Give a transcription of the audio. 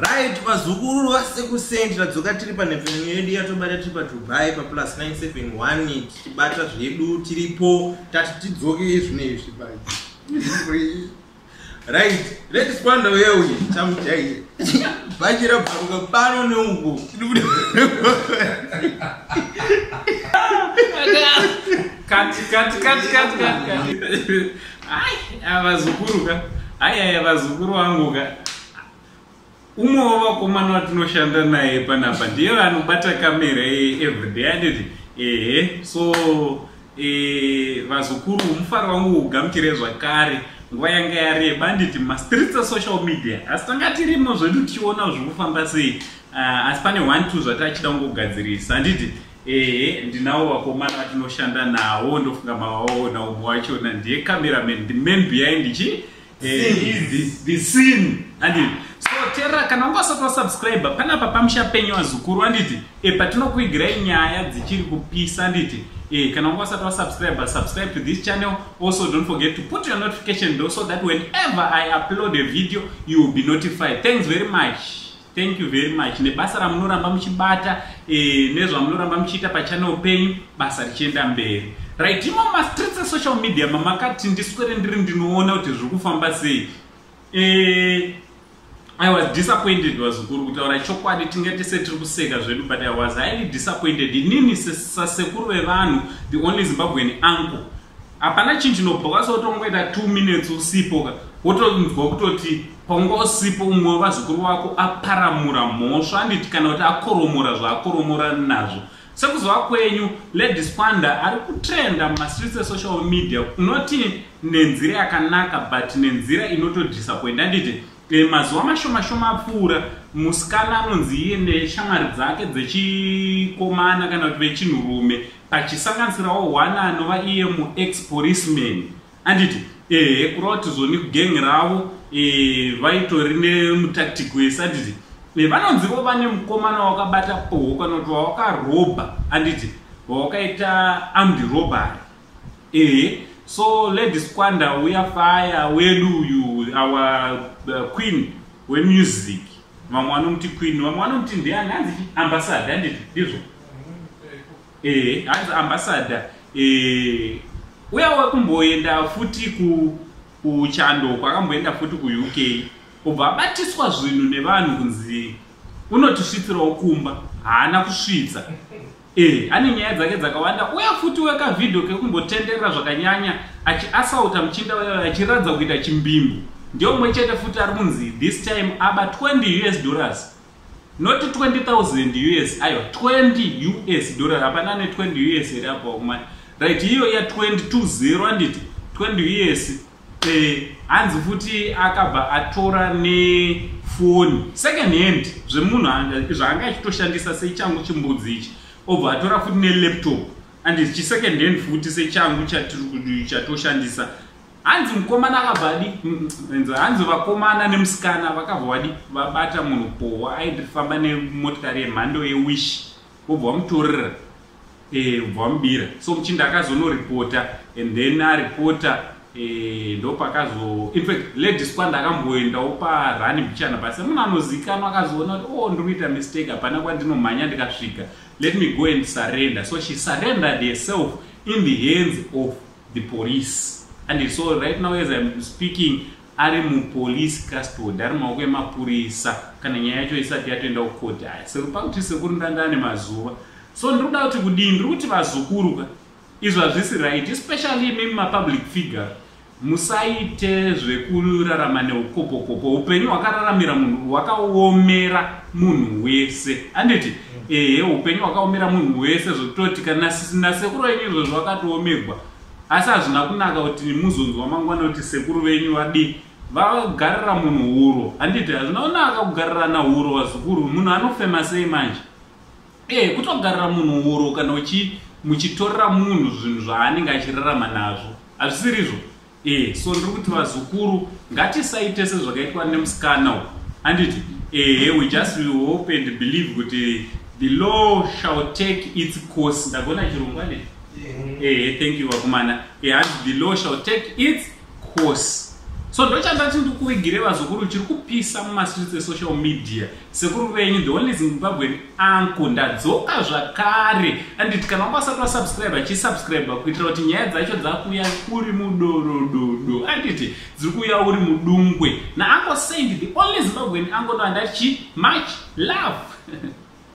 Right, vazukuru vaSekusenti, tadzoka tiri panhepfenyuro yedu yatobata tiri paDubai paplus 971, tichibata zvedu tiripo. Tati tidzoke zvino izvi pai. Right, Lady Squanda uye chamuchaiye bhachi rabvaruka pano neuko. Kati kati kati kati kati kati. Ai, vazukuru ka. Ai ai, vazukuru vangu ka. Umwe wavakomana watinoshanda naye panapa ndiye vanobata kamera everyday, anditi? Ehe, so vazukuru, mufaro wangu ugamuchire zvakare. Nguva yanga yareba, anditi? Mastreets esocial media, asi tanga tirimo zvedu tichiona zviri kufamba sei. Asi pane one two zvatachida kungogadzirisa, handiti? Ehe, ndinawo vakomana vatinoshanda nawo. Ndofunga mavaona, umwe wachona ndiye cameraman, the man behind chi the scene, anditi? So tera, kana unga usati wasubscribe panapa pamusha penyu, vazukuru, anditi? Patinokuigirai nyaya dzichiri kupisa, anditi? Kana unga usati wasubscribe, subscribe to this channel. Also, don't forget to put your notification bell so that whenever I upload a video, you will be notified. Thanks very much, thank you very much nebasa ramunoramba muchibata, nezvamunoramba muchiita pachannel penyu, basa richienda mberi. Right, imo mastreets esocial media mamakati ndiswere ndiri ndinoona kuti zviri kufamba sei. I was disappointed, vazukuru. Kutaura chokwadi, tingati setiri kuseka zvedu, but I was highly disappointed inini sasekuru vevanhu, the only Zimbabwean uncle. Hapana chinhu chinobva kwasotongoita 2 minutes usipo ka, wotonzwa kutoti paunga usipo umwe wevazukuru vako aparamura mhosva, anditi? Kana kuti akoromora zvaakoromora nazvo. Sekuziva kwenyu, Lady Squanda ari kutrenda mumastreets esocial media, unoti nenzira yakanaka but nenzira inotodisappoint, anditi? Mazuva mashoma shoma apfuura, musikana anonzi iye neshamwari dzake dzechikomana kana kuti vechinhurume, pachisanganisirawo one anova iye muex policeman, anditi? Ehe, kureva kuti zvoni gang ravo vaitori nemutactic wese, anditi? Vanonzivo vane mukomana wakabata poho kana kuti wawakarobha, anditi? Wawakaita armed robbery. Ehe, so Lady Squanda uya fire wedu uyu, our queen wemusic. Vamwe vanomuti queen, vamwe vanomuti ndiani, hanzi ambassador, handiti ndizvo? Ehe, hanzi ambassador. Uya wekumboenda futi kuchando, kwakamboenda futi kuUK, ubva abatiswa zvinhu nevanhu kunzi unotisvitsirawo kumba, haana kusvitsa. Ane nyaya dzake dzakawanda. Uya futi wekavhidhio kekumbotenderera zvakanyanya achiasauta muchinda uya achiratidza kuita chimbimbo, ndiyo mumwe chete futi ari kunzi this time aba 20 US dollars, not 20,000 US, aiwa, 20 US dollar. Hapana ane 20 US here apo kumani? Right, iyo ya 220, handiti? 20 US. Hanzi futi akabva atora nefoni second hand zvemunhu zvaanga achitoshandisa sechangu chimbudzi ichi, obva atora futi nelaptop and chisecond hand futi sechangu chatoshandisa. Hanzi mukomana akabva adi, hanzi vakomana nemusikana vakabva vadi vabata munhu powa aifamba nemotikari yemhando yeWish, vobva vamutorera, ubva vamubira. So muchinda akazonoripota and then aripota, ndopakazo, infact Lady Squanda akamboendawo parani mbichana pasi, munhu anozikanwa, akazoona kuti, "Oh, ndiri kuita mistake, hapana kwandinomhanya ndikasvika, let me go and surrender." So she surrendered herself in the hands of the police, and so right now as I'm speaking, ari mupolice custody, ari mumaoko emapurisa kana nyaya yacho isati yatoenda kukoti. Aya pakuti sekuru ndandane mazuva. So ndiri kuda kuti kudii? Ndiri kuti vazukuru ka, izvo hazvisi right, especially imi mapublic figure. Musaite zvekurarama neukopokopo. Upenyu hwakararamira munhu, hwakaomera munhu wese, handiti? Ehe, upenyu hwakaomera munhu wese zvekutoti kana nasekuru venyu izvozvo vakatoomerwa. Asi hazvina kunaka kuti muzonzwa mangwana kuti sekuru venyu vadii, vagarira munhu huro, handiti? Hazvina kunaka kugarirana huro, vazukuru. Munhu anofema sei manje? Kutogarira munhu huro kana muchitorera munhu zvinhu zvaanenge achirarama nazvo, hazvisirizvo. So ndiri kuti vazukuru, ngatisaite sezvakaitwa nemusikana uyu, handiti? Ehe, we just hope and believe kuti the law shall take its course. Ndagona chirungu, handiti? Ehe, thank you vakomana. Hanzi the law shall take its course. So ndochandati ndikuvigire, vazukuru, chiri kupisa mumastreets esocial media. Sekuru venyu, the only Zimbabwean uncle, ndadzoka zvakare. Anditi kana wanga usati wasubscribe, chisubscribe kuitira kuti nyaya dzacho dzakuuya uri mudorododo, anditi dziri kuuya uri mudungwe naUncle Saint, the only Zimbabwean uncle. Ndo andati chi much love.